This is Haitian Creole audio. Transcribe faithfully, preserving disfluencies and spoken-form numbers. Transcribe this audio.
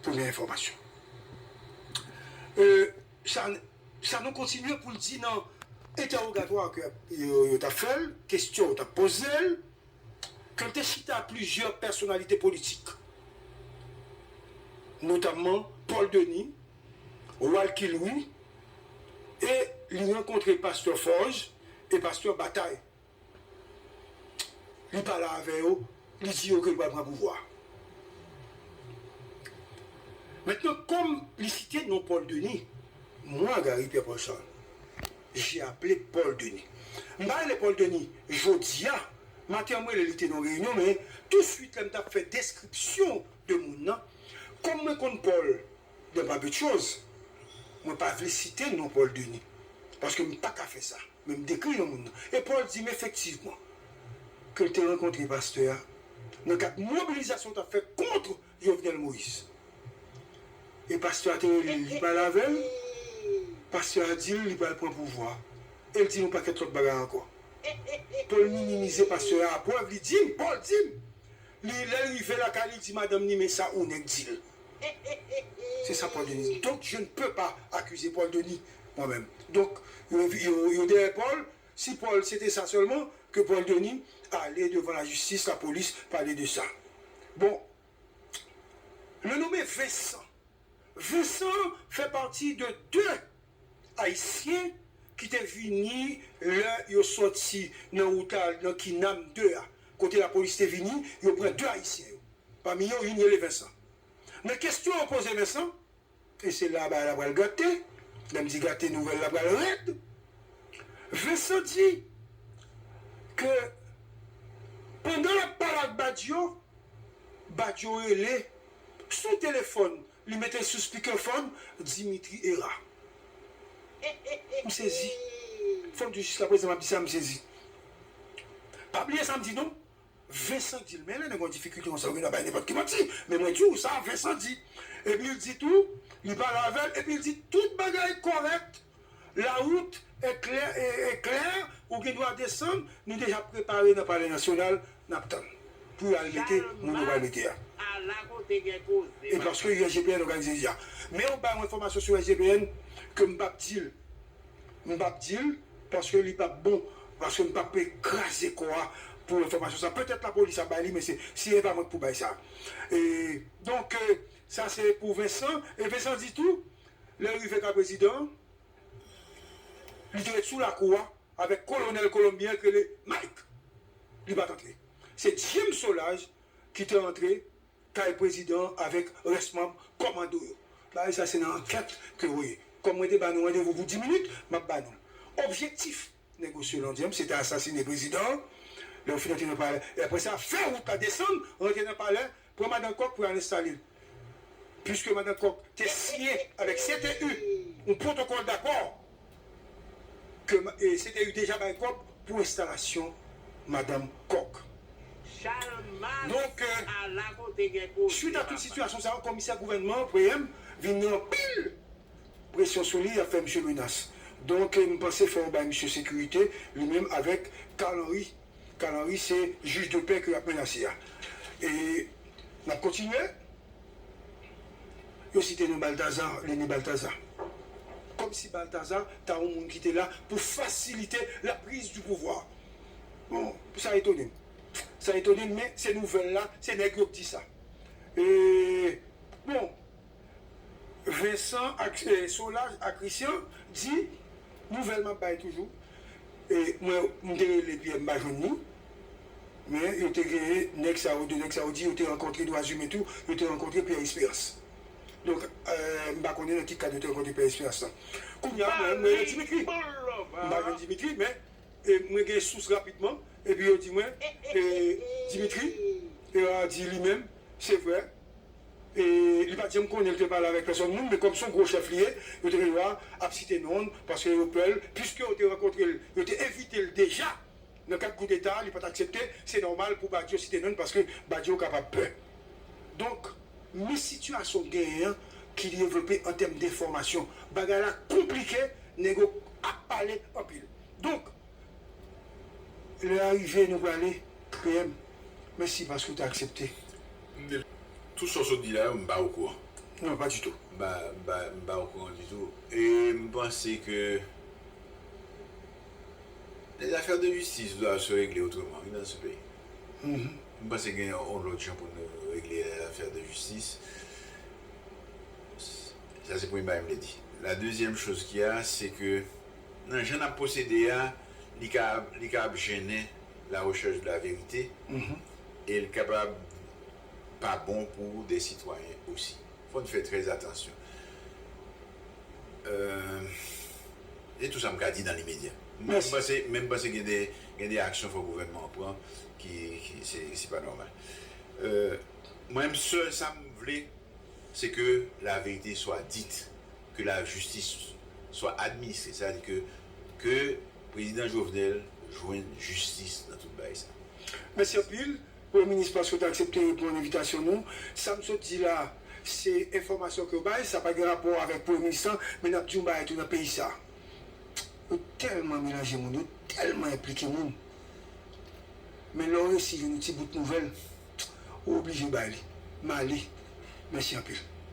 Premye enfòmasyon. E, Sa, Sanon kontinye pou l di nan entèwogatwa ke yo, yo t ap fè l, kesyon yo t ap poze l, ke l te chita ak plizyè pèsonalite politik, notamman Paul Denis, Walky Louis, e li rankontre pastè Forge e pastè Bataille. Li pale avè yo, li di yo ke l pral pran pouvwa. Mentnan, kòm li site non Paul Denis, moi, Gary Pierre Paul Charles, j'ai appelé Paul Denis. M pa rele Paul Denis jodi a, maten an m rele li te nan reyinyon, men touswit lè m t ap fè deskripsyon de moun nan, kòm mwen konn Paul, de pa bèt choz, mwen pa vle site non Paul Denis, paske m pa ka fè sa. Men m dekri yon moun nan. E Paul di m efektivman ke l te rankontre pastè a nan kad mobilizasyon l t ap fè kont Jovenel Moïse. E pastè a te rele l, li pale avè l. Pastè a di l li pral pran pouvwa. E l di l yon pakèt lòt bagay ankò. Paul minimize pastè a, aprèv li di m, Paul di m, li, lè l rive lakay li, li di madanm ni men sa ou nèg di l. C'est ça Paul Denis. Donc je ne peux pas accuser Paul Denis moi-même. Donc, yo, yo, yo dèyè Paul, si Paul c'était ça seulement, que Paul Denis allait devant la justice, la police, parler de ça. Bon, le nommé Vincent. Vincent fait partie de deux Ayisyen ki te vini lè yo sòti nan wout la, nan Kinam de a. Kote lapolis te vini, yo pran de Ayisyen yo. Pami yo, youn rele Vincent. Nan kesyon yo poze Vincent, e se la bagay la pral gate, lè m di gate, nouvèl la pral rèd. Vincent di ke pandan l ap pale ak Badio, Badio rele sou telefòn, li mete sou speakerphone, Dimitri Hérard. M sezi. Fò m di jiskaprezan m ap di sa, m sezi. Pa bliye sa m di non. Vincent di l, men lè nèg gen yon difikilte konsa, ou gen dwa bay nenpòt ki manti. Men mwen di w sa, Vincent di. Epi l di tou, li pale avè l, epi l di tout bagay kòrèk. Lawout e klè, e, e klè, ou gen dwa desann, nou deja prepare nan Palè Nasyonal, n ap tann. Pou y al mete moun yo pral mete a. E paske U S G P N òganize deja. Men yon bay yon enfòmasyon sou U S G P N ke m p ap di l. M p ap di l, paske li p ap bon, paske m p ap kraze kò a pou enfòmasyon sa. Petèt lapolis ap bay li, men se, si e pa mwen k pou bay sa. E, donk, e, sa se pou Vincent. E Vincent di tou, lè l rive ka prezidan an, li te ret sou lakou a avèk kolonèl kolonbyen ki rele Mike. Li pa t antre. Se James Solages ki te antre kay prezidan an avèk rès manm kòmando yo. Bagay sa se nan ankèt ke yo ye. Kòm mwen te ba nou randevou pou dis minit, m ap ba nou l. Objektif nèg yo selon James, se te asasine prezidan an. Lè yo fin antre nan palè, e apre sa, fè wout la desann, rantre nan palè, pran madan Kòk pou y al enstale l. Piske madan Kòk te siyen avèk C T U yon pwotokòl dakò ke ma- e, C T U deja bay kòb pou enstalasyon madanm Kòk. Donk, e, swit a tout sitiyasyon sa yo, komisè gouvènman an, Preyenm, vin gen anpil presyon sou li, y ap fè misye menas. Donk, e, m panse fò yo bay misye sekirite, li menm avèk Carl Henry. Carl Henry se jij de pè ke y ap menase a. E n ap kontinye. Yo site non Balthazar, Leni Balthazar. Kòmsi Balthazar ta yon moun ki te la pou fasilite la prise du pouvoir. Bon, sa etone m. Sa etone m, men se nouvèl la, se nèg yo k di sa. E, bon, Vincent ak, e, Solages ak Christian di, nouvèl m ap bay toujou. E mwen, m te rele Pierre, m pa jwenn li. Men yo te genyen nèg sa yo, de nèg sa yo di yo te rankontre Dwazimen tou, yo te rankontre Pierre Espérance. Donk, e, m pa konnen nan ki kad yo te rankontre Pierre Espérance lan. Kounye a, mwen, m rele Dimitri. M pa jwenn Dimitri, men e, mwen gen sous rapidman, epi yo di mwen, e, Dimitri, e, a di li menm, se vre. E, li pa t janm konnen l te pale avèk pèsòn moun, men kòm se yon gwo chèf li ye, yo te gen dwa ap site non l, paske yo pè l, piske yo te rankontre l, yo te envite l deja nan kad koudeta, li pa t aksepte, se nòmal pou Badio site non l, paske Badio kapab pè. Donk, men sitiyasyon genyen an ki devlope an tèm de enfòmasyon. Bagay la konplike, nèg yo ap pale anpil. Donk, lè a rive, nou prale, P M, mèsi paske w te aksepte. Tout sa w sot di la yo, m pa okouran. Non, pa ditou. M pa, m pa, m pa okouran ditou. E m panse ke les affaires de justice doivent se régler autrement, wi, dans ce pays. M panse gen yon lòt jan pou nou regle afè de jistis. Sa se premye bagay m vle di. La dezyèm choz ki a, se ke nan jan n ap pwosede a, li ka, li ka ap jennen la recherche de la vérité e l kapab pa bon pou de sitwayen osi. Fò n fè trè atansyon. Euh, e tou sa m ka di nan limedya. Mwen m panse, mwen m panse gen de, gen de aksyon fò gouvènman an pran ki, ki se, se pa nòmal. Euh, mwen m sèl sa m vle, se ke la verite swa dit, ke la jistis swa administre, sa vle di ke, ke prezidan Jovenel jwenn jistis nan tout bagay sa. Mèsi anpil, Premye Minis, paske w te aksepte reponn envitasyon nou. Sa m sot di la, se enfòmasyon ke w bay, sa pa gen rapò avèk Premye Minis lan, men n ap di yon bagay tou nan peyi sa. Yo tèlman melanje moun, yo tèlman enplike moun. Men lè w resi jwenn yon ti bout nouvèl, ou oblije bay li. M ale. Mèsi anpil.